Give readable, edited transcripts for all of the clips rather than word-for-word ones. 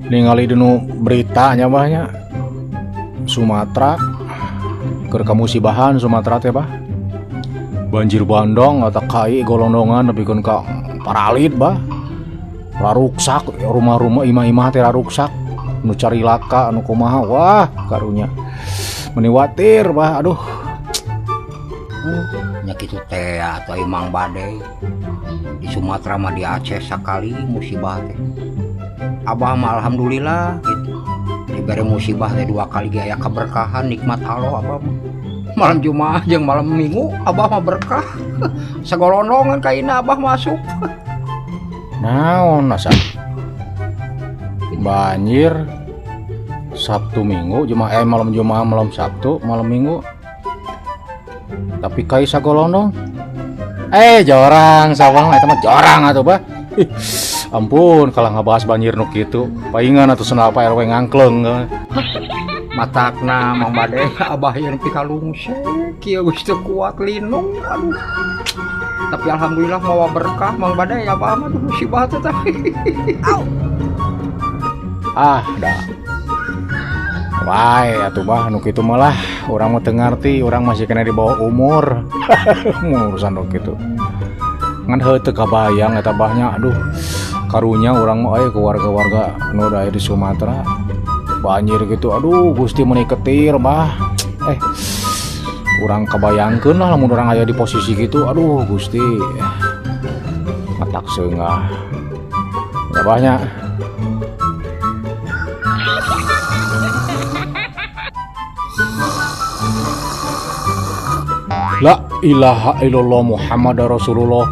Ningali dinu berita nya bah nya Sumatera keur kamusibahan Sumatera teh bah. Banjir bandang atau kai golondongan nepikeun ka paralit bah. Raruksak rumah-rumah imah-imah teh raruksak nu carilaka nu kumaha wah karunya. Meni watir bah aduh. Nya kitu teh atuh Mang Bade. Di Sumatera mah di Aceh sakali musibah teh. Abah mah alhamdulillah gitu. Dibere musibah teh 2 kali ge aya keberkahan nikmat Allah abah mah. Malam Jumat jeung malam Minggu abah mah berkah. Sagolondongan kaina abah masuk. Naon asa? Banjir Sabtu Minggu Jumat malam Jumat malam Sabtu malam Minggu. Tapi kai sagolondong. Jorang sawang eta mah jorang atuh bah. Ih, ampun kalau ngebahas banjir nu kitu paingan atuh sendal Pak RW ngangkleng. Matakna Mang Bade abah ieu nepi ka lungse kieu geus teu kuat linung aduh. Tapi alhamdulillah mawa berkah Mang Bade ya abah mah musibah teh tah. Au. Ah dah. Wae atuh bah nu kitu mah lah urang mah teu ngarti urang masih kena di bawah umur. Mun urusan nu kitu. Ngan heuh teu kabayang eta bahnya aduh. Karunya urang mah euy ke warga-warga nu aya di Sumatera banjir gitu aduh Gusti meuni ketir bah. Urang kabayangkeun lah lamun urang aya di posisi gitu aduh Gusti. Matak seungah. Ya bahnya. La ilaha illallah Muhammad Rasulullah.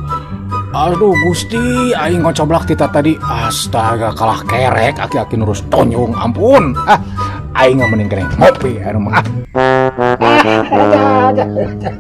Aduh Gusti, aing ngocoblak tita tadi. Astaga, kalah kerek aki-aki nurus tonyong. Ampun. Ah, aing mah mending keneh ngopi anu mah. Ah. Ah, aja, aja, aja.